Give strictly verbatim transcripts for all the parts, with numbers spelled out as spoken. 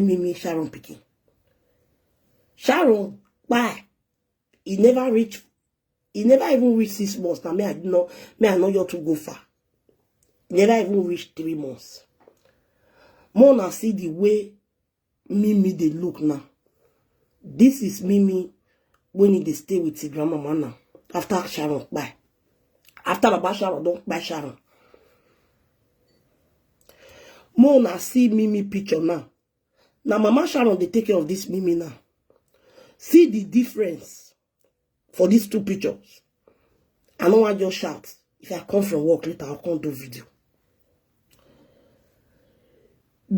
Mimi Sharon pikin. Sharon kpai. E never reach, e never even reach six months. Now me I no, me I no your to go far. E never even reach three months. More now see the way Mimi dey look now. This is Mimi when he dey stay with his grandmama now. After Sharon kpai. After Baba Sharon don kpai Sharon. More now see Mimi picture now. Now Mama Sharon dey take care of this Mimi now. See the difference for these two pictures. I no wan just shout. If I come from work later, I'll come do video.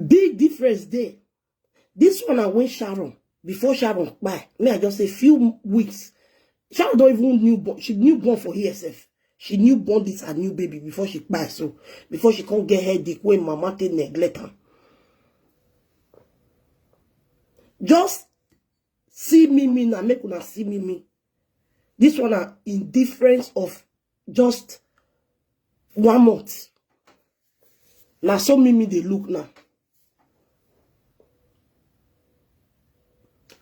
Big difference there. This one I went Sharon. Before Sharon kpai, me I just say few weeks. Sharon don't even new born. She new born for herself. She new born this her new baby before she kpai. So before she can't get headache when mama take neglect her. Just see Mimi now, make una see Mimi. This one are in difference of just one month. Now so Mimi they look now.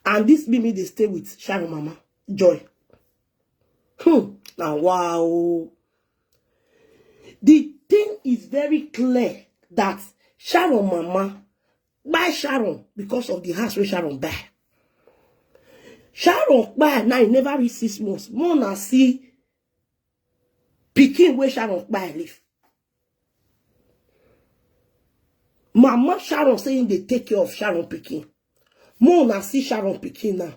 And this Mimi they stay with Sharon Mama Joy. Hmm. Now wow. The thing is very clear that Sharon Mama kpai Sharon because of the house where Sharon buy. Sharon kpai now e never reach six months. More now see pikin where Sharon kpai live. Mama Sharon saying they take care of Sharon pikin. More now see Sharon pikin now.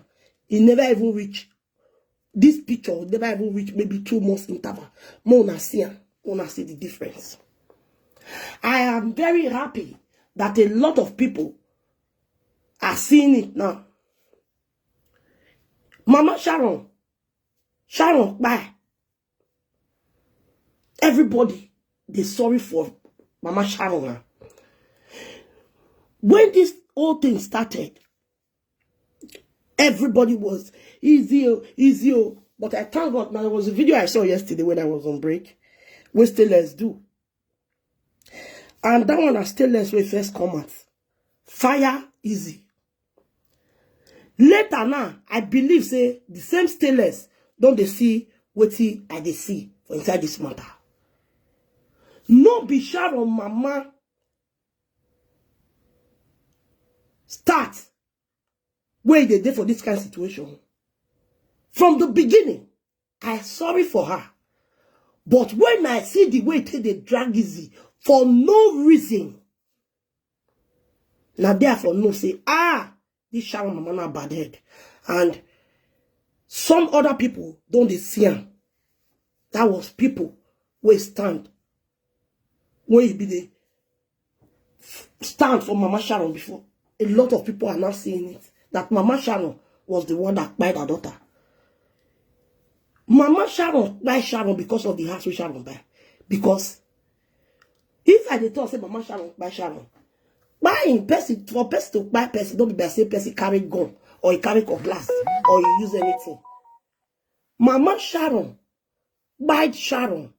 E never even reach this picture, never even reach maybe two months interval. More now see am. More now see the difference. I am very happy that a lot of people are seeing it now. Mama Sharon, Sharon kpai. Everybody they sorry for Mama Sharon. When this whole thing started, everybody was easy, oh, easy. Oh. But I thank God now. There was a video I saw yesterday when I was on break. We still let's do. And that one I still let's wait first comment. Fire easy. Later now, I believe say the same stainless don't they see what I they see for inside this matter. No be Sharon Mama start where they dey for this kind of situation. From the beginning, I sorry for her. But when I see the way they drag easy for no reason, now therefore no say ah, this Sharon Mama na bad head. And some other people don't they see him. That was people where stand where he be the stand for Mama Sharon before. A lot of people are not seeing it. That Mama Sharon was the one that kpai her daughter. Mama Sharon kpai Sharon because of the house where Sharon buy. Because if I dey talk say Mama Sharon kpai Sharon, kpai in person for person to kpai person don't be by say person carry gun or he carry cutlass or he use anything. Mama Sharon kpai Sharon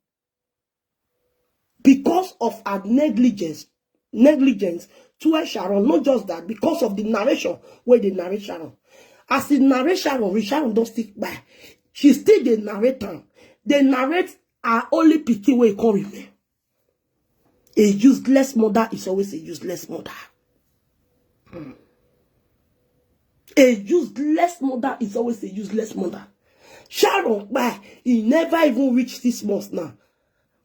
because of her negligence, negligence towards Sharon. Not just that, because of the narration where they narrate Sharon. As the narration, Sharon don't stick by. She still the narrator. They narrate her only pikin where come remain. A useless mother is always a useless mother. Hmm. A useless mother is always a useless mother. Sharon kpai, he never even reached six months now.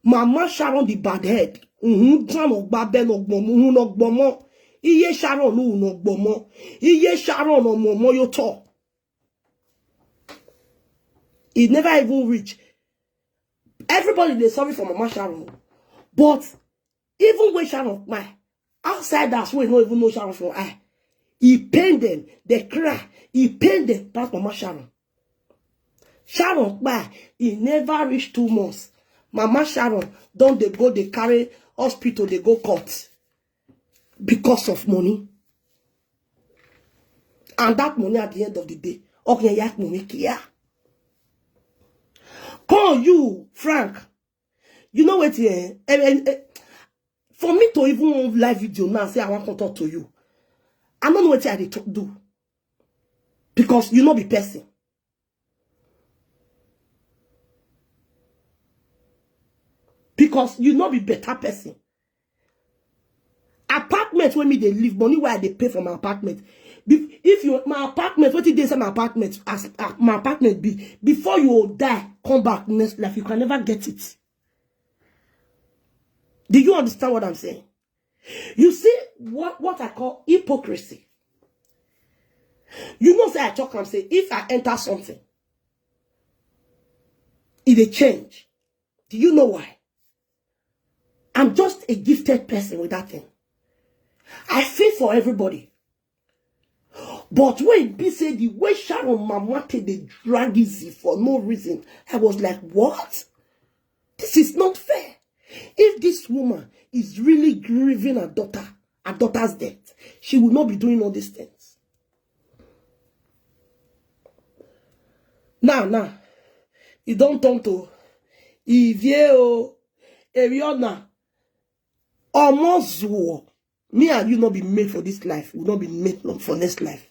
Mama Sharon the bad head. Mm-hmm. Sharon gba ben ogbomo, un ogbomo. Iye Sharon no un ogbomo. Iye Sharon no momo yo to. He never even reach. Everybody they sorry for Mama Sharon. But even when Sharon kpai, outsiders wey no even know Sharon from eye, he pain them, they cry, he pain them pass Mama Sharon. Sharon kpai, he never reach two months. Mama Sharon don't they go, they carry hospital, they go court because of money. And that money at the end of the day, okay, yak money kia. Call you, Frank. You know what? Eh, eh, eh, eh, for me to even on live video now, say I want to talk to you. I no know wetin I dey talk do. Because you no be person. Because you no be better person. Apartment wey me dey live, money wey I dey pay for my apartment. Be- If you my apartment, wetin dey inside my apartment, as uh, my apartment be, before you go die, come back next life, you can never get it. Do you understand what I'm saying? You see what, what I call hypocrisy. You know say I talk am say if I enter something, e dey change. Do you know why? I'm just a gifted person with that thing. I feel for everybody. But when e be say the way Sharon mama take dey drag easy for no reason, I was like, what? This is not fair. If this woman is really grieving her daughter, her daughter's death, she will not be doing all these things. Now, now, e don turn to Ivie o, Eriona, Omozuo. Me and you not be made for this life. We not be made for next life.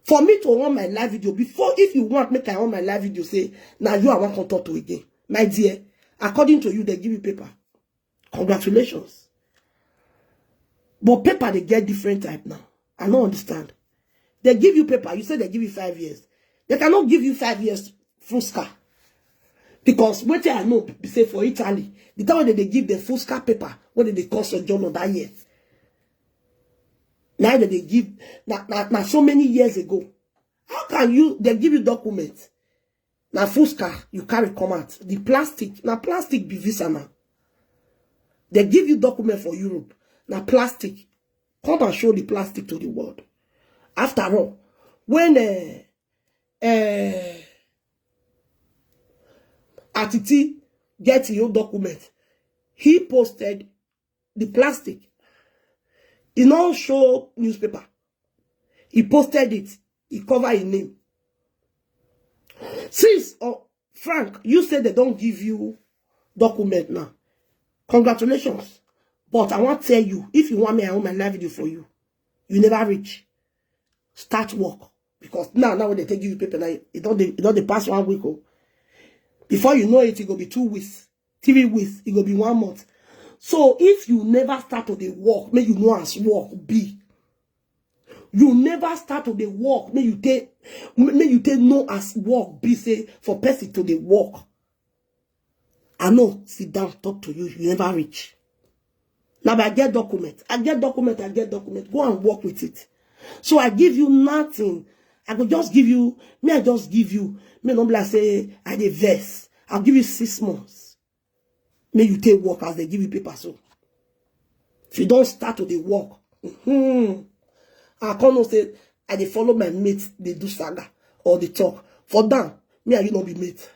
For me to run my live video, before, if you want make I run my live video, say, now you I want to talk to again. My dear, according to you, they give you paper. Congratulations. But paper, they get different type now. I don't understand. They give you paper. You say they give you five years. They cannot give you five years full scar. Because wetin I know be say for Italy, the time wey dem dey give dem full scar paper, wey dem dey call sojourner that year, na dem dey give, na, na, na so many years ago. How can you, dem give you document, na full scar, you carry come out, the plastic, na plastic be visa now. Dem give you document for Europe, na plastic. Come and show the plastic to the world. After all, when uh, uh, Atiti get him own document, he posted the plastic. He no show newspaper. He posted it. He cover his name. Since, uh, Frank, you said they don't give you document now. Congratulations. But I want tell you, if you want me, I want my live video for you. You never reach. Start work. Because now, now when they take you paper, now, it don't, it don't dey pass one week. Oh. Before you know it, it go be two weeks, three weeks, it go be one month. So if you never start to dey work, make you know as work be. You never start to dey work, make you take, make you take know as work be say for person to dey work. I no sit down talk to you, you never reach. Now I get document, I get document, I get document. Go and work with it. So I give you nothing. I go just give you, me I just give you. Me no be like say I dey vex. I'll give you six months. Make you take work as they give you paper so. If you don't start to dey work, hmm, I can't know say I dey follow my mate, they do saga or they talk. For them, me and you not be mate.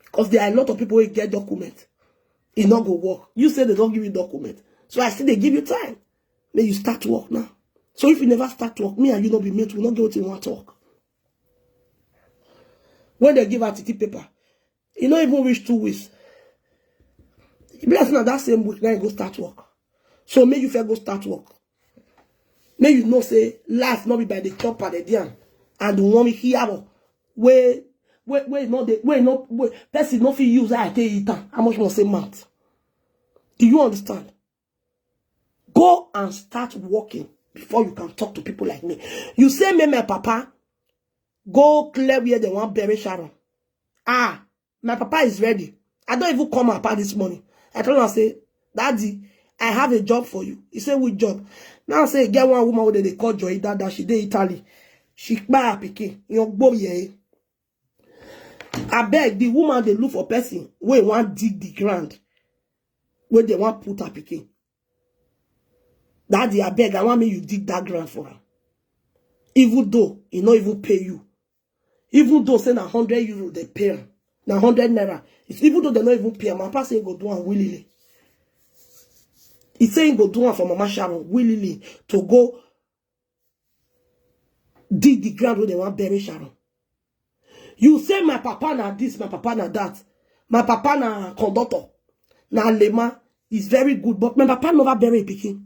Because there are a lot of people who get document. It not go work. You say they don't give you document. So I still they give you time. May you start work now. So if you never start work, me and you not be mate, we not get what you want talk. When they give her T T paper, e no even reach two weeks. E be like say na that same week, now you go start work. So make you first go start work. Make you know say life no be by the chop and the down. And the one here, wey, wey, wey no dey, wey no, wey person no fit use eye take eat am. How much more say mouth? Do you understand? Go and start working before you can talk to people like me. You say, "Me, my papa, go clear where they want bury Sharon." Ah, my papa is ready. I don't even come up this morning. I told her, say, "Daddy, I have a job for you." He said, "Which job?" Now say, "Get one woman wey they call Joy Dada. She dey Italy. She buy her pikin. You go, yeah." I beg, the woman they look for person wey want dig the ground, where they want put her pikin. "Daddy, I beg, I want me you dig that ground for her." Even though he not even pay you. Even though say na hundred euro they pay am, na hundred naira. It's, even though they not even pay am, my papa say he go do am willingly. He say he go do am for Mama Sharon willingly to go dig the ground where they want bury Sharon. You say, "My papa na this, my papa na that, my papa na conductor, na lema." He's very good, but my papa never bury a pikin.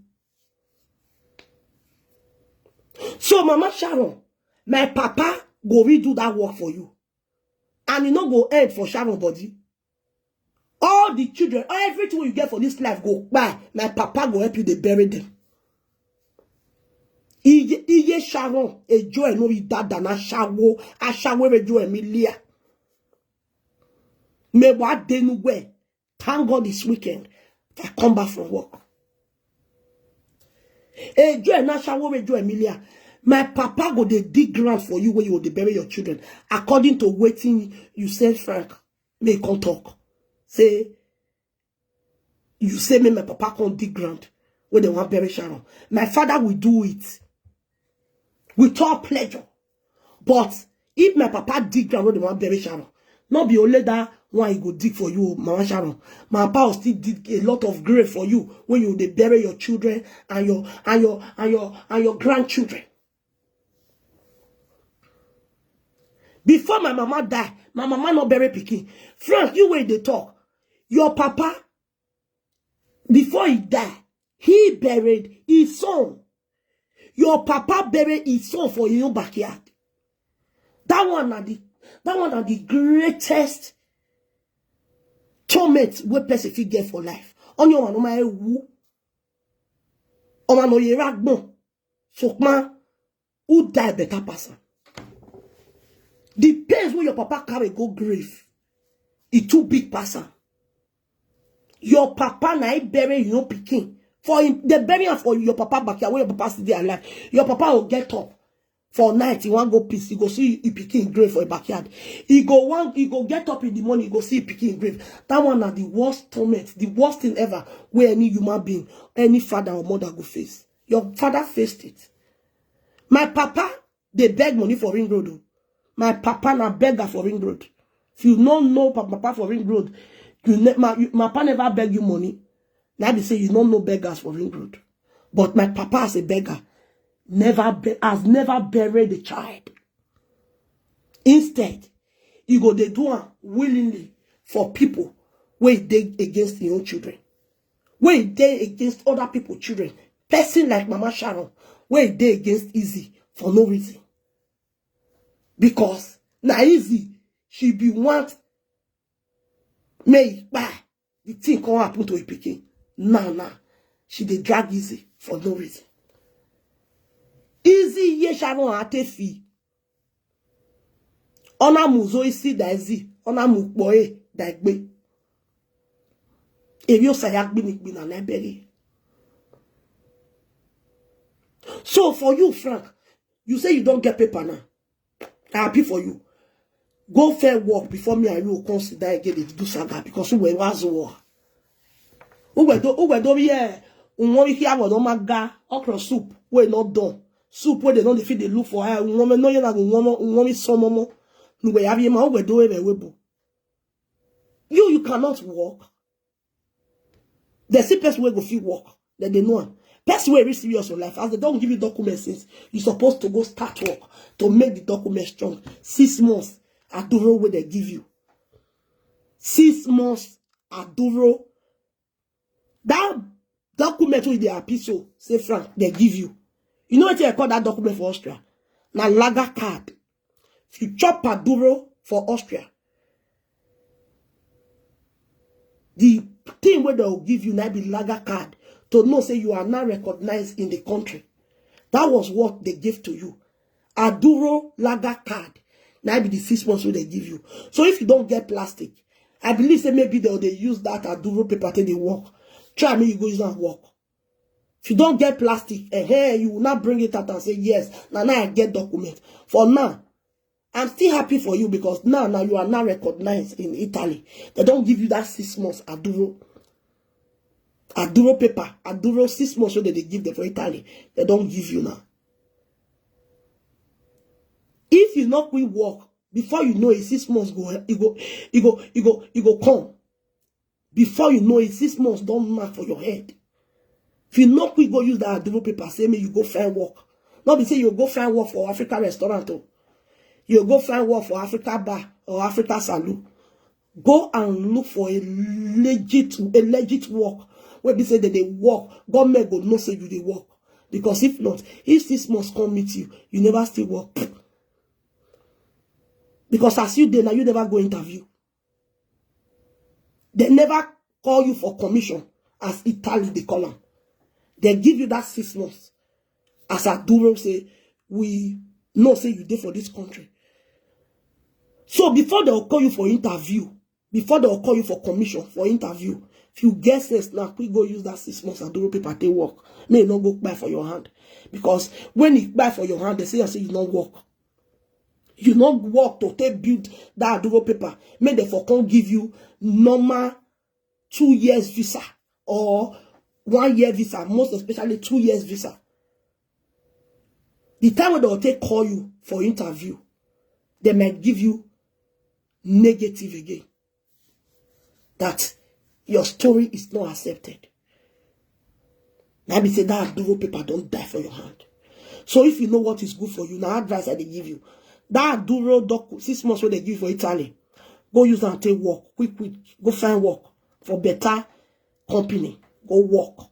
So, Mama Sharon, my papa go redo that work for you. And e no go end for Sharon body. All the children, everything you get for this life go buy. My papa go help you dey bury them. Iye, iye Sharon, ejo ẹ no rí dada na aṣáwó, aṣáwó ejo ẹ mi lia. Me wa denu we. Thank God it's weekend. I come back from work. Ejo ẹ na aṣáwó ejo ẹ mi lia. My papa go dey dig ground for you where you go dey bury your children. According to wetin you say, Frank, may come talk. Say, you say me, my papa come dig ground where they want bury Sharon. My father will do it with all pleasure. But if my papa dig ground where they want bury Sharon, not be only that one he go dig for you, Mama Sharon. My papa will still dig a lot of grave for you when you dey bury your children and your and your and your and your grandchildren. Before my mama die, my mama no bury pikin. Frank, you wey dey talk. Your papa, before he die, he buried his son. Your papa buried his son for your backyard. That one na the that one na the greatest torment wey person fit get for life. Onye ọma no ma ewu. Ọma no yera gbon. Sokma, who die better pass am? The pains wey your papa carry go grave, e too big pass am. Your papa na him bury your pikin for him. They bury am for your papa backyard where your papa still dey alive. Your papa go get up for night, he wan go piss, he go see him pikin grave for him backyard. He go wan, he go get up in the morning, he go see him pikin grave. That one na the worst torment, the worst thing ever wey any human being, any father or mother go face. Your father faced it. My papa dey beg money for Ring Road o. My papa na beggar for Ring Road. If you no know pa- papa for Ring Road, you ne- my, you, my papa never beg you money. That be say you no know beggars for Ring Road. But my papa as a beggar never be- has never buried a child. Instead, he go dey do am willingly for people wey dey against him own children, wey dey against other people children. Person like Mama Sharon, wey dey against Easy for no reason. Because na Easy, she be want make e kpai, the thing come happen to a pikin. Now, now, she dey drag Easy for no reason. Easy ye Sharon Atefi. Ona muzo isi da Easy, ona mukpoe da egbe. Ebi osaya gbini gbina na ebere. So for you, Frank, you say you don't get paper now. I happy for you. Go fair work before me and you come sit down again dey do saga because we was war. Who were do who were do here? Unwon here was on my ga okra soup. We not done. Soup where they don't fit they look for her. Unwon no yana unwon unwon some more. No we have him. Who were do we bo. You you cannot work. They see person wey go fit work. Then they know am. Person wey reach serious for life. As they don't give you documents since, you supposed to go start work to make the document strong. Six months, aduro wey they give you. Six months, aduro. That document wey they appeal so, say Frank, they give you. You know what I call that document for Austria? Na lager card. If you chop aduro for Austria, the thing wey dem go give you na be lager card to know say you are now recognized in the country. That was what they gave to you. Aduro lager card na be the six months wey dem give you. So if you don't get plastic, I believe say maybe dem dey use that aduro paper take dey work. Try make you go use am work. If you don't get plastic, eh, eh, you will not bring it out and say, "Yes, now, now I get document." For now, I'm still happy for you because now, now you are now recognized in Italy. They don't give you that six months aduro. Aduro paper, aduro six months so that they give them for Italy. They don't give you now. If you not quit work, before you know it, six months go, you go, you go, you go, you go come. Before you know it, six months don't mark for your head. If you not quick go use that aduro paper, say me you go find work. Not be say you go find work for Africa restaurant o. You go find work for Africa bar or Africa saloon. Go and look for a legit a legit work. Wey be say dem dey work, government go know say you dey work. Because if not, if six months come meet you, you never still work. Because as you dey now, you never go interview. Dem never call you for commission, as Italy dey call am. Dem give you that six months as aduro, say we know say you dey for this country. So before dem call you for interview, before dem call you for commission, for interview, if you get sense now, quick go use that six months aduro paper take work. Make e no go kpai for your hand. Because when e kpai for your hand, dem say, I say you no work. You no work to take build that aduro paper. Make dem for come give you normal two years visa or one year visa, most especially two years visa. The time wey dem take call you for interview, dem might give you negative again, that your story is not accepted. Na be say that aduro paper don die for your hand. So if you know what is good for you, na advice I dey give you. That aduro doc, six months wey dem give you for Italy, go use am take work, quick, quick, go find work for better company, go work.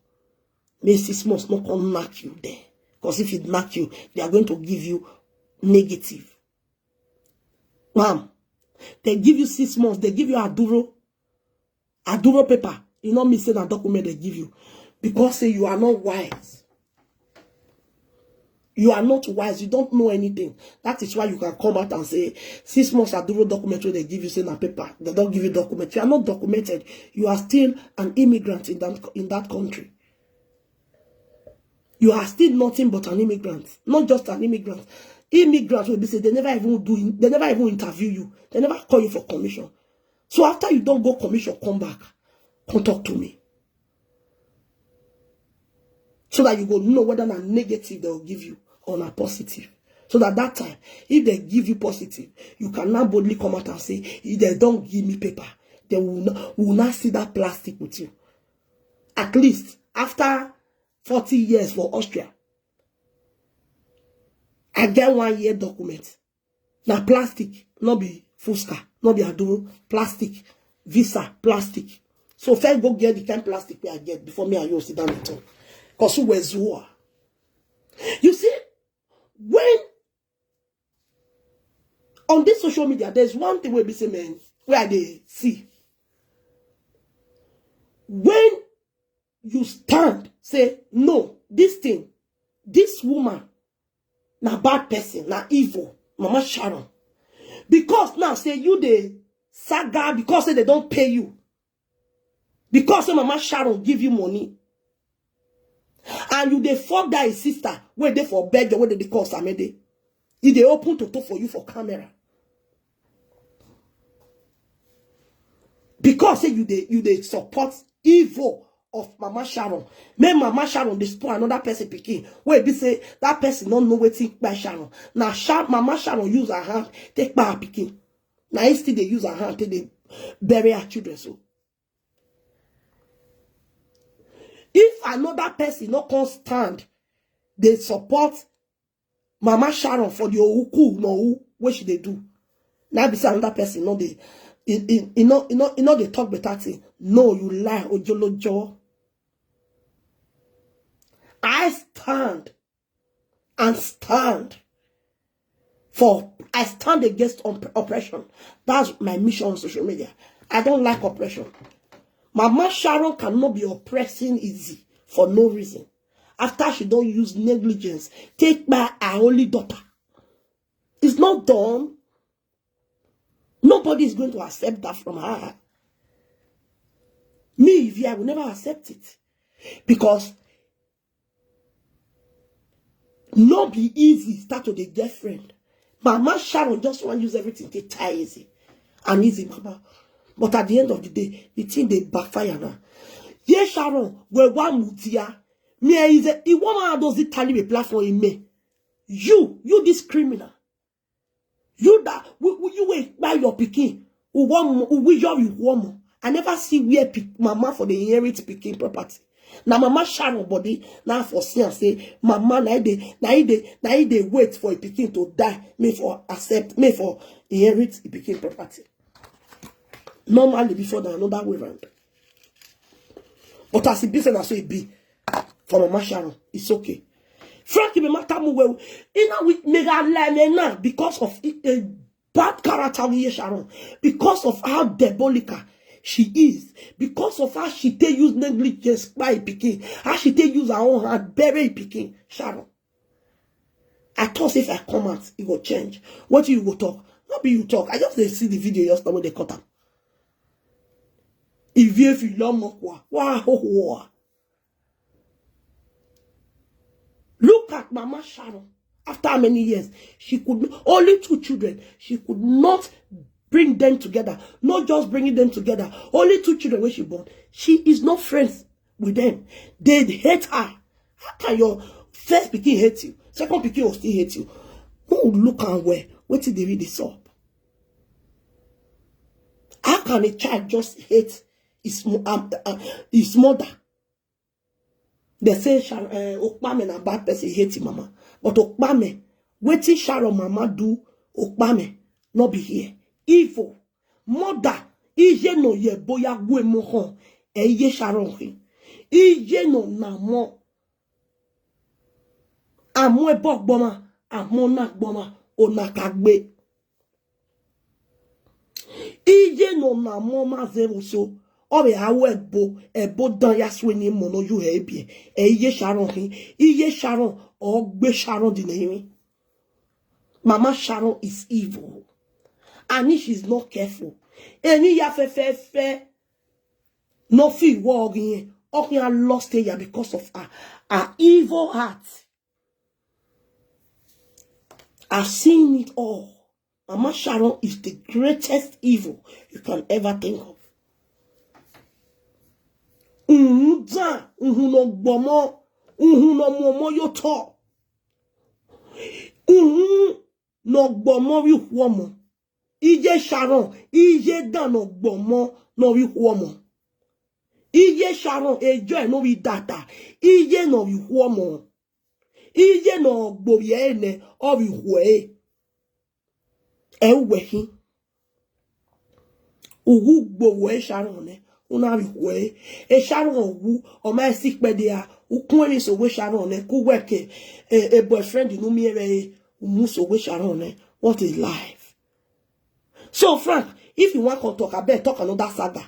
Make six months no come knack you there. Because if it knack you, they are going to give you negative. Ma'am, dem give you six months, dem give you aduro, aduro paper. E no mean say na document dem give you. Because say you are not wise. You are not wise. You don't know anything. That is why you can come out and say, six months aduro document wey dem give you, say na paper. Dem don give you document. You are not documented. You are still an immigrant in that, in that country. You are still nothing but an immigrant. Not just an immigrant. Immigrant wey be say dem never even do, dem never even interview you. Dem never call you for commission. So after you don go commission, come back, come talk to me. So that you go know whether na negative dem go give you or na positive. So that that time, if dem give you positive, you can now boldly come out and say, if dem don give me paper, then we will not, we will not see that plastic with you. At least after forty years for Austria, I get one year document. Na plastic, no be fuska, no be aduro, plastic, visa, plastic. So first go get the kind plastic wey I get before me and you sit down and talk. Because who was who? You see, when on this social media, there's one thing wey be say, man, wey I dey see. When you stand, say, no, this thing, this woman, na bad person, na evil, Mama Sharon. Because now say you dey saga, because say dem don pay you. Because say Mama Sharon give you money. And you dey fuck that sister wey dey for Belgium, wey dem dey call Samede. E dey open toto for you for camera. Because say you dey, you dey support evil of Mama Sharon. Make Mama Sharon dey spoil another person pikin. Wey be say that person no know wetin kpai Sharon. Na Sha-, Mama Sharon use her hand take kpai her pikin. Na im still dey use her hand take dey bury her children so. If another person no come stand, dey support Mama Sharon for the owu ku no owu wey she dey do. Na be say another person no dey, e, e, e no, e no, e no dey talk better thing. No, you lie, ojolojo. I stand and stand for, I stand against op-, oppression. That's my mission on social media. I don't like oppression. Mama Sharon cannot be oppressing Izzy for no reason. After she don use negligence take kpai her only daughter. It's not done. Nobody is going to accept that from her. Me, Ivy, I will never accept it. Because no be easy start to dey get friend. Mama Sharon just wan use everything take tie Izzy and Izzy mama. But at the end of the day, the thing dey backfire now. Ye Sharon, we wa mutia. Me is a, e wan adozi tali we platform in me. You, you this criminal. You that, we, we, you will buy your pikin. Who want mo-, who will your, you want mo-, I never see where pick, mama for the inherit pikin property. Na Mama Sharon body, na for see and say, mama, na e dey, na e dey, na e dey wait for a pikin to die, me for accept, me for inherit a pikin property. Normally before na another way round. But as e be say na so e be for Mama Sharon, it's okay. Frank Ibemata Muwe, ina we mega lemena because of a bad character with Sharon, because of how diabolical she is, because of how she take use negligence by picking, how she take use her own hand bury picking Sharon. I thought if I come out, it will change. What you go talk? Not be you talk. I just dey see the video just when they cut am. If you if you love more, wow, wow. Look at Mama Sharon. After how many years, she could only two children. She could not bring them together. Not just bringing them together. Only two children when she born. She is not friends with them. They hate her. How can your first pikin hate you? Second pikin will still hate you. Who look and where? What did they read this up? How can a child just hate his, um, uh, his mother? They say uh, Okpame na bad person, hate him mama. But Okpame, wetin Sharon mama do, Okpame, not be here. Evil. Mother, ije no ye boya gwe mohon. Eye Sharon he. Ije no na mo. Amo ebo gboma, amo na gboma, ona kagbe. Ije no na mo ma zero so. Obe awo ebo, ebo dan ya swe ni mo no you he bi. Eye Sharon he. Eye Sharon, ogbe Sharon di name. Mama Sharon is evil. And if she's not careful, any ya fe fe fe, no fi wo ogin, ogin lost here because of her, her evil heart. I've seen it all. Mama Sharon is the greatest evil you can ever think of. Unza, unhuno gbomo, unhuno momo yoto. Unhuno gbomo wi huomo. Ije Sharon, ije dano gbomo no wi huomo. Ije Sharon, ejo no wi data. Ije no wi huomo. Ije no gbobi ene, o wi hue. E uwe hi. Ugu gbowo e Sharon ne. Una wi hue. E Sharon ugu, o ma e sik pe dia. Ukun emi so we Sharon ne. Ku weke. E, e boyfriend nu mi ere. Umu so we Sharon ne. What is life? So, Frank, if you want to talk, I bet talk another saga.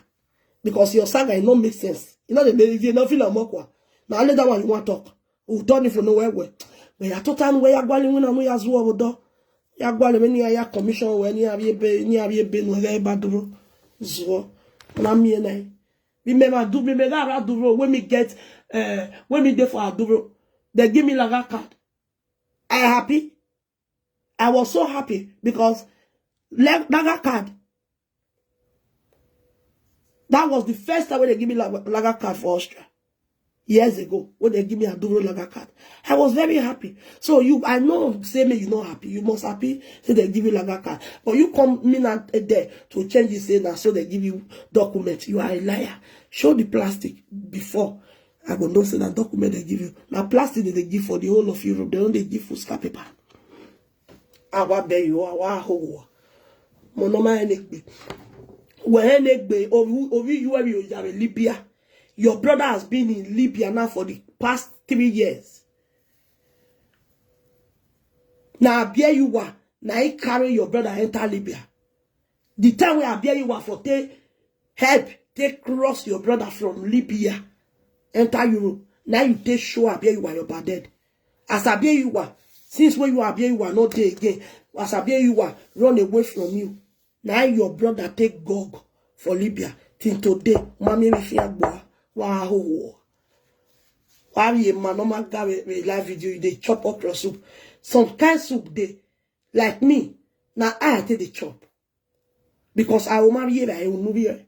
Because your saga, it no make sense. You know, they make you no feel like mokwa. Now, let that one you want talk. Who done it for nowhere? Where? Where I told time where I gwali when I know ya zuwa wodo. Ya gwali when ya commission, when ya be, ni ya be, no ya baduro. Zuwa. Na mi na. We may do, we may not do, when we get, uh, when we dey for aduro. They give me laga card. I happy. I was so happy because laga card. That was the first time when they give me laga card for Austria. Years ago, when they give me a Duro laga card. I was very happy. So you, I know, say me, you not happy. You must happy, say they give you laga card. But you come me not there to change it, say now, so they give you document. You are a liar. Show the plastic before. I go know say that document they give you. Now plastic they give for the whole of Europe. They only give for scrap paper. Awa be you, awa ho. Mo no ma enegbe. We enegbe, ovi, ovi you are you are Libya. Your brother has been in Libya now for the past three years. Now, Abia you are. Now he carry your brother enter Libya. The time we Abia you are for take help, take cross your brother from Libya, enter Europe. Now you take show Abia you are your bad dead. As Abia you are, since when you Abia you are not there again, as Abia you are, run away from you. Now your brother take Gog for Libya. Till today, mommy me fear boy. Wow. Why you man no man gawe live video, you dey chop okra soup. Some kind soup dey, like me, now I take the chop. Because I will marry you, I will move here.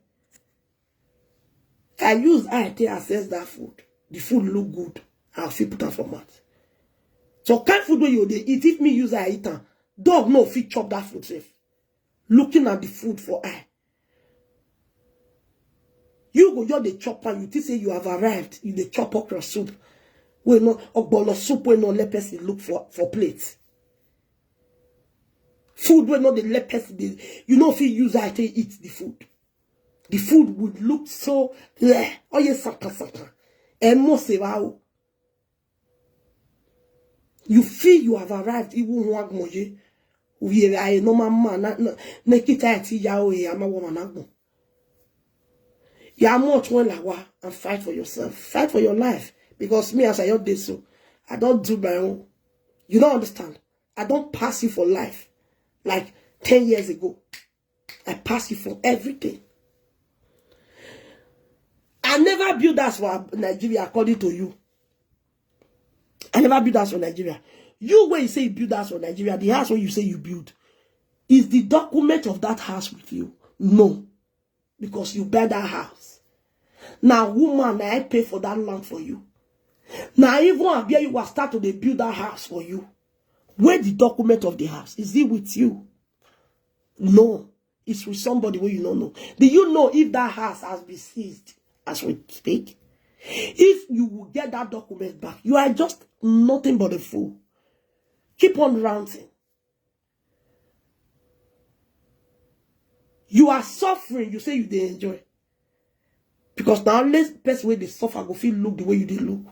I use I take assess that food. The food look good. I'll fit put am for mouth. So kind food wey you dey eat, if me use I eat am, dog no fit chop that food safe. Looking at the food for eye. You go just dey chop am, you think say you have arrived, you dey chop okra soup. Wey no, ogbolo soup wey no let person look for, for plate. Food wey no dey let person dey, you no fit use eye take eat the food. The food would look so, eh, oye saka saka. Ẹ mọ̀ ṣe wá o. You feel you have arrived. Iwu nwa gmoye. We are a normal man. Na, na, na kita ati ya o ya ma woman na gmo. Ya much when la wa and fight for yourself. Fight for your life. Because me, as I your day so, I don't do my own. You don't understand. I don't pass you for life. Like ten years ago, I pass you for everything. I never build that for Nigeria, according to you. I never build house for Nigeria. You, when you say you build house for Nigeria, the house where you say you build, is the document of that house with you? No, because you buy that house. Now, woman, I pay for that land for you. Now, even Abia, you will start to dey build that house for you. Where the document of the house? Is it with you? No, it's with somebody where you don't know. Do you know if that house has been seized as we speak? If you will get that document back, you are just nothing but a fool. Keep on ranting. You are suffering, you say you dey enjoy. Because now, less person wey dey suffer go feel look the way you dey look.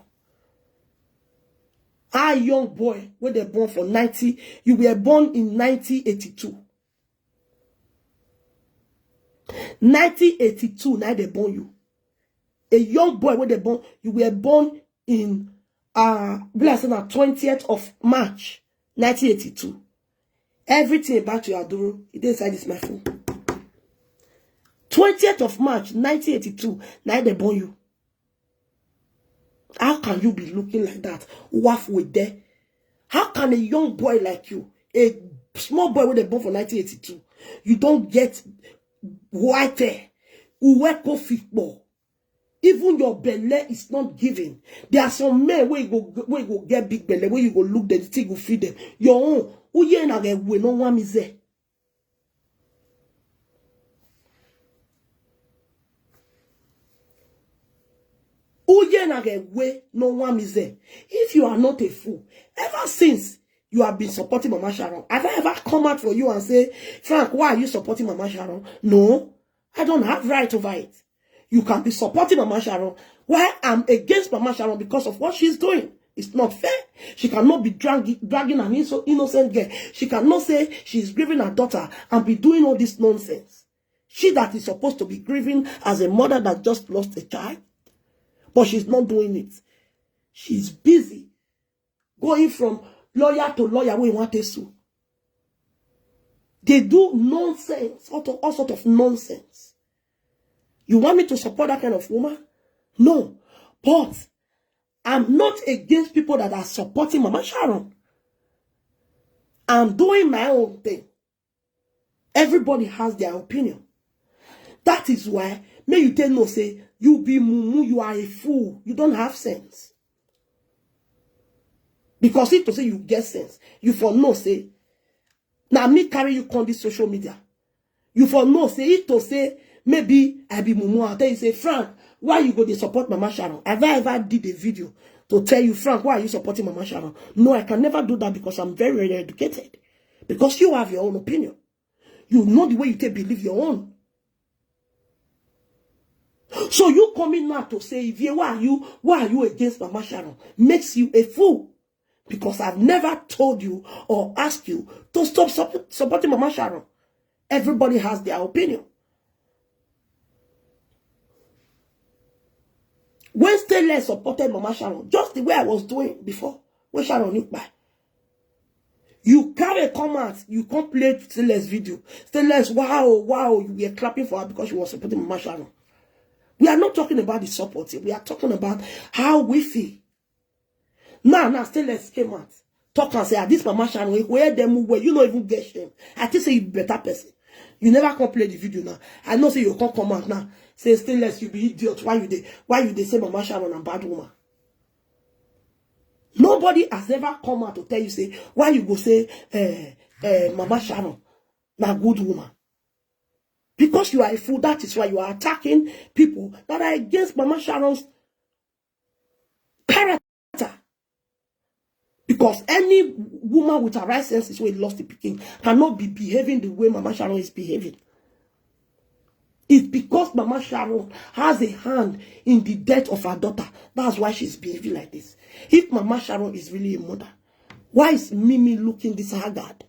A young boy wey dey born for ninety, you were born in nineteen eighty-two. Nineteen eighty-two, now they born you. A young boy wey dey born, you were born in, uh, be like say na twentieth of March, nineteen eighty-two. Everything about you, Aduru, it dey inside this my phone. Twentieth of March, nineteen eighty-two, now they born you. How can you be looking like that? Wafu there. How can a young boy like you, a small boy wey dey born for nineteen eighty-two, you don't get white hair? Uwe ko fitball. Even your belly is not giving. There are some men where you go, where you go get big belly, where you go look them, the thing go feed them. Your own, uye na ge we no one is there. Uye na ge we no one is there. If you are not a fool, ever since you have been supporting Mama Sharon, have I ever come out for you and say, "Frank, why are you supporting Mama Sharon?" No, I don't have right over it. You can be supporting Mama Sharon while I'm against Mama Sharon because of what she's doing. It's not fair. She cannot be drag-, dragging an inso-, innocent girl. She cannot say she's grieving her daughter and be doing all this nonsense. She that is supposed to be grieving as a mother that just lost a child, but she's not doing it. She's busy going from lawyer to lawyer wey want to sue. They do nonsense, all, to, all sort of nonsense. You want me to support that kind of woman? No. But I'm not against people that are supporting Mama Sharon. I'm doing my own thing. Everybody has their opinion. That is why, may you tell no say, you be mumu, you are a fool. You don't have sense. Because if to say you get sense, you for no say, now me carry you on this social media. You for no say, if to say, maybe I be mumu, I'll tell you, say, "Frank, why you go dey support Mama Sharon?" Have I ever did a video to tell you, "Frank, why are you supporting Mama Sharon?" No, I can never do that because I'm very, very educated. Because you have your own opinion. You know the way you take believe your own. So you coming now to say, "Ivie, why are you, why are you against Mama Sharon?" Makes you a fool. Because I've never told you or asked you to stop sup-, supporting Mama Sharon. Everybody has their opinion. When Stainless supported Mama Sharon, just the way I was doing before, when Sharon looked by, you carry a comment, you come play Stainless video. Stainless, wow, wow, you were clapping for her because she was supporting Mama Sharon. We are not talking about the support here. We are talking about how we feel. Now, now, Stainless came out. Talk and say, "Ah, this Mama Sharon, if we hear them well, you not even get shame." I think say you be better person. You never come play the video now. I know say you can't come out now. Say, "Stainless, you be idiot. Why you dey, why you dey say Mama Sharon a bad woman?" Nobody has ever come out to tell you, say, why you go say, eh, eh, Mama Sharon na good woman. Because you are a fool, that is why you are attacking people that are against Mama Sharon's character. Because any woman with her right senses who lost the pikin cannot be behaving the way Mama Sharon is behaving. It's because Mama Sharon has a hand in the death of her daughter. That's why she's behaving like this. If Mama Sharon is really a mother, why is Mimi looking this haggard?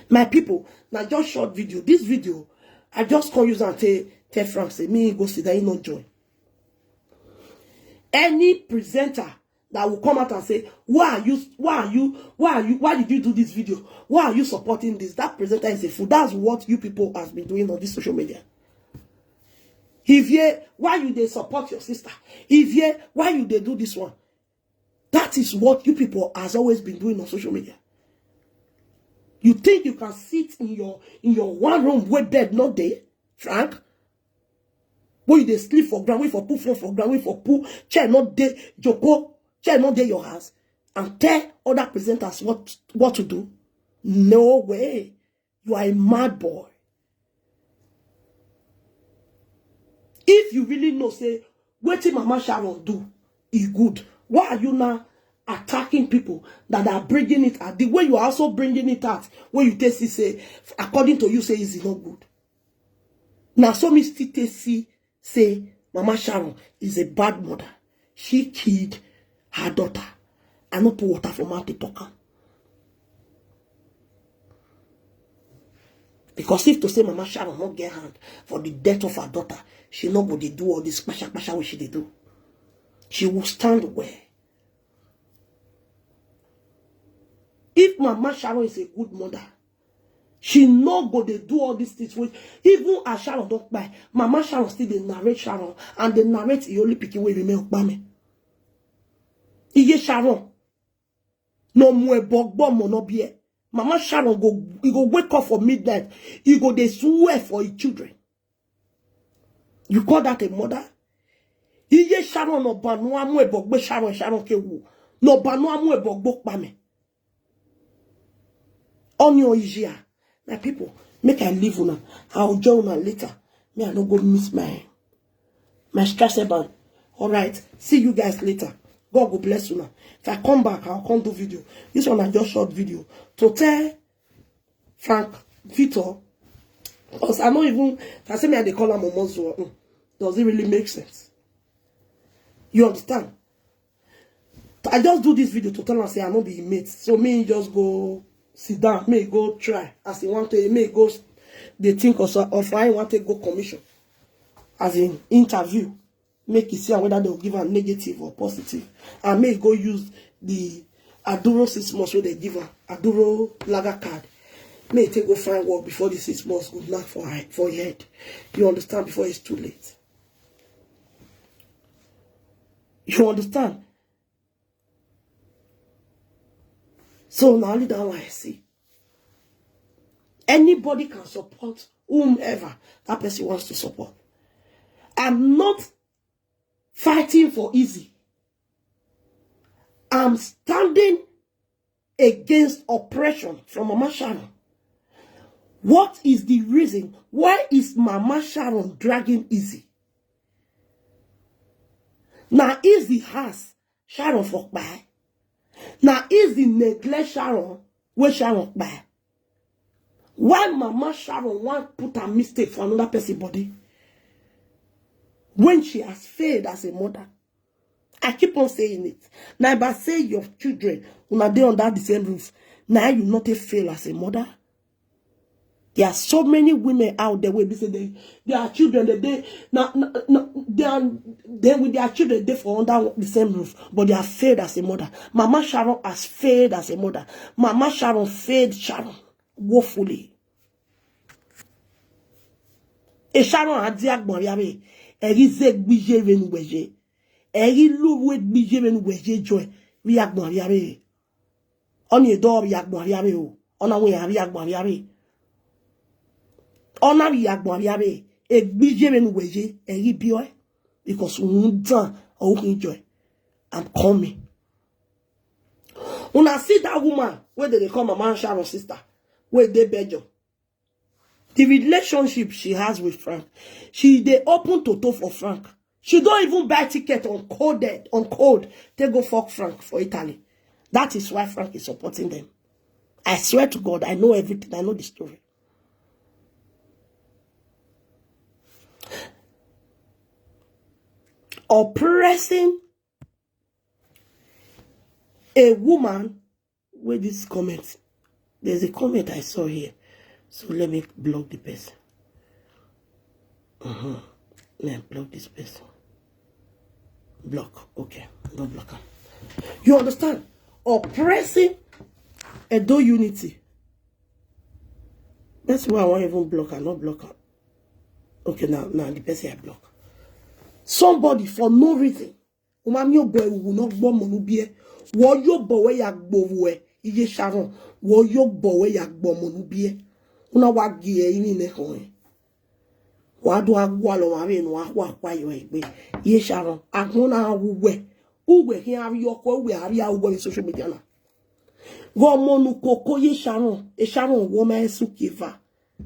My people, now just short video. This video, I just call you and say, tell Frank, say, me go sit there, he not join. Any presenter that will come out and say, why are you, why are you, why are you, why did you do this video? Why are you supporting this? That presenter is a fool. That's what you people has been doing on this social media. If you, why you they support your sister? If you, why you they do this one? That is what you people has always been doing on social media. You think you can sit in your in your one room where bed not there, Frank? Where you they sleep for ground, wait for put phone for ground, wait for put chair not there, Joko, chair not there your house, and tell other presenters what what to do? No way. You are a mad boy. If you really know, say, what Mama Sharon do, is good. Why are you now attacking people that are bringing it out? The way you are also bringing it out, when you take see, say, according to you, say, is it not good? Now, so me still take see, say, Mama Sharon is a bad mother. She killed her daughter. I no put water for mouth to talk am. Because if to say Mama Sharon not get hand for the death of her daughter, she not go dey do all this kpasha kpasha wey she dey do. She will stand well. If Mama Sharon is a good mother, she no go dey do all these things wey, even as Sharon don kpai, Mama Sharon still dey narrate Sharon and dey narrate the only pikin wey remain, Okpame. Iye Sharon. No more bogbo mo no be. Mama Sharon go, he go wake up for midnight. He go dey swear for his children. You call that a mother? Iye Sharon no banu amu ebogbe Sharon, Sharon ke wo. No banu amu ebogbo Okpame. Only Ijia. My people, make I leave una. I'll join una later. Me, I no go miss my my stress about. All right. See you guys later. God go bless una. If I come back, I'll come do video. This one I just short video to tell Frank Victor, because I no even, I say me, I dey call am Omozuo. Mm. Does it really make sense? You understand? I just do this video to tell am say I no be inmate. So me just go sit down, me go try as he want to, me go s-, dey think of, of how he want to go commission as in interview. Make e see am whether dem go give am negative or positive. And make e go use the Aduro six months wey dem give am, Aduro laga card. Make e take go find work before the six months go knack for eye, for e head. You understand? Before it's too late. You understand? So na only that one I see. Anybody can support whomever that person wants to support. I'm not fighting for Izzy. I'm standing against oppression from Mama Sharon. What is the reason? Why is Mama Sharon dragging Izzy? Na Izzy house Sharon for kpai. Na Izzy neglect Sharon wey Sharon kpai. Why Mama Sharon wan put her mistake for another person body when she has failed as a mother? I keep on saying it. Na if I say your children, una dey under the same roof, na you not a fail as a mother. There are so many women out there wey be say they, their children, they, they, na, na, na, they are, they with their children, they for under the same roof, but they have failed as a mother. Mama Sharon has failed as a mother. Mama Sharon failed Sharon woefully. E Sharon adi agbon ya be, eri ze gbije venu weje. Eri lu we gbije venu weje joy. Vi agbon ya be. Oni edo vi agbon ya be o. Ona we ya vi agbon ya be. Ona vi agbon ya be. E gbije venu weje. Eri bio e. Because we don't, oh, enjoy. I'm coming. Una see that woman wey dey call Mama Sharon sister, wey dey Belgium. The relationship she has with Frank, she dey open toto for Frank. She don't even buy ticket on coded, on code. They go fuck Frank for Italy. That is why Frank is supporting them. I swear to God, I know everything. I know the story. Oppressing a woman with this comment. There's a comment I saw here. So let me block the person. Uh-huh. Let me block this person. Block. Okay. Don't block her. You understand? Oppressing Edo unity. That's why I won't even block her, not block her. Okay, now, now the person I block. Somebody for no reason. Umami obo ewu no gbo mo nu bie. Wo yo bo we ya gbo we. Iye Sharon. Wo yo bo we ya gbo mo nu bie. Una wa gi e ini ne ho e. Wa do agwa lo wa we no wa kwa yo e gbe. Iye Sharon. Agbona wu we. Uwe hi ari yo ko we ari a we social media na. Go mo nu koko Iye Sharon. E Sharon wo ma esu kiva.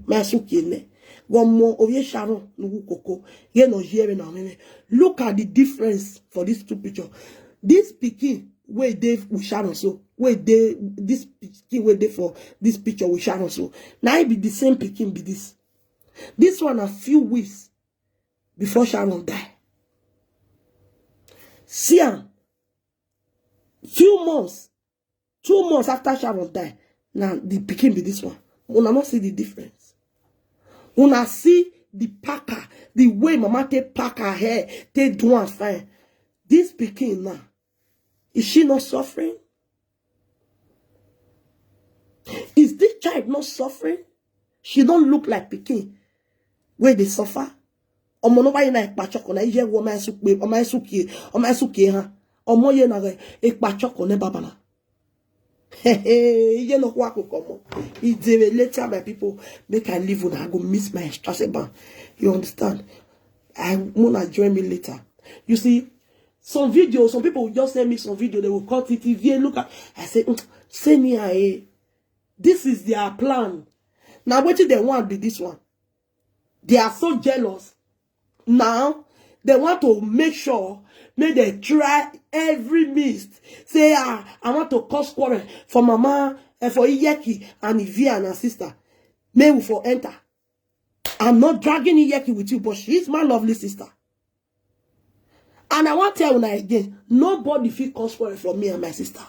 Ma esu kine. Go mo o Iye Sharon nu wu koko. Ye no yere na meme. Look at the difference for these two pictures. This pikin wey dey with Sharon so, wey dey this pikin wey dey for this picture with Sharon so, na it be the same pikin be this. This one na few weeks before Sharon die. See am, few months, two months after Sharon die, na the pikin be this one. Una no see the difference. Una see the packer, the way mama take pack her hair, take do am fine. This pikin now, is she not suffering? Is this child not suffering? She don't look like pikin wey dey suffer. Omo no bayi na ipa choko na ije wo ma esu pe, omo esu ki, omo esu ki ha. Omo ye na re, ipa choko ne babana. Hey, hey, you know what could come up. It's a later, my people. Make I leave when I go miss my extra ban. You understand? I wanna join me later. You see, some videos, some people will just send me some video. They will cut it. If you look at, I say, "Mm, send me a. This is their plan." Now, what do they want be this one? They are so jealous. Now, they want to make sure, make they try every means. Say, "Ah, I want to cause quarrel for Mama and for Iyeki and Ivy and her sister. May we for enter." I'm not dragging Iyeki with you, but she is my lovely sister. And I want to tell you now again, nobody feel cause quarrel from me and my sister.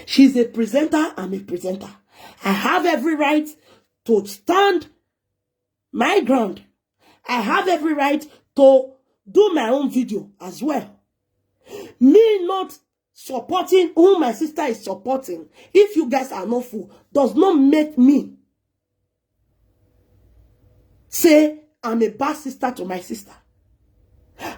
She's a presenter, I'm a presenter. I have every right to stand my ground. I have every right to do my own video as well. Me not supporting who my sister is supporting, if you guys are not fool, does not make me say I'm a bad sister to my sister.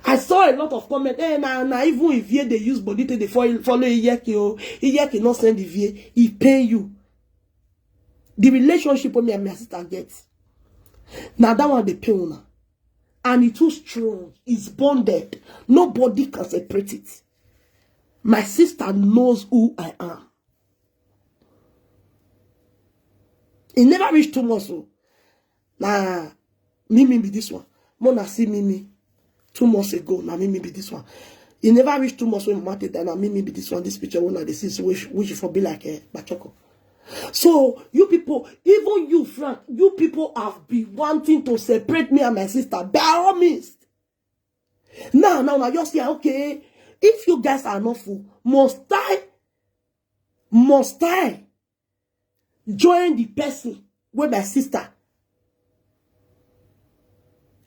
I saw a lot of comments. Eh, na, na even if ye they use body take they follow, follow Iyeki, oh, Iyeki not send the V A. He pay you. The relationship with me and my sister gets. Now that one they pay una. And it's too strong. It's bonded. Nobody can separate it. My sister knows who I am. It never reached two months. So. Nah, Mimi be this one. Mona see Mimi two months ago. Now Mimi be this one. It never reached two months when Mama take that. Now Mimi be this one. This picture when I see so which which for be like a bachoko. So you people, even you, Frank, you people have been wanting to separate me and my sister. By all means. Now, now, now, you say, okay, if you guys are not fool, must I, must I join the person with my sister?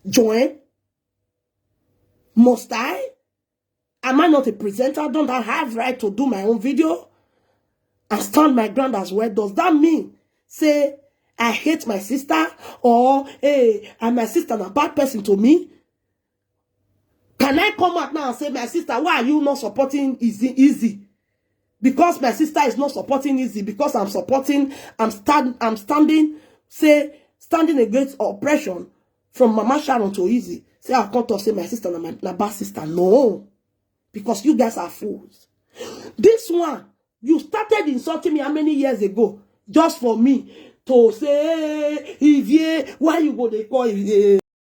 Join? Must I? Am I not a presenter? Don't I have right to do my own video and stand my ground as well? Does that mean say I hate my sister or hey, and my sister a bad person to me? Can I come out now and say, my sister, why are you not supporting Easy? Easy? Because my sister is not supporting Easy, because I'm supporting, I'm stand, I'm standing, say, standing against oppression from Mama Sharon to Easy. Say I can't talk, say my sister na my na bad sister. No, because you guys are fools. This one, you started insulting me how many years ago? Just for me to say, Ivie, why you go they call Ivie?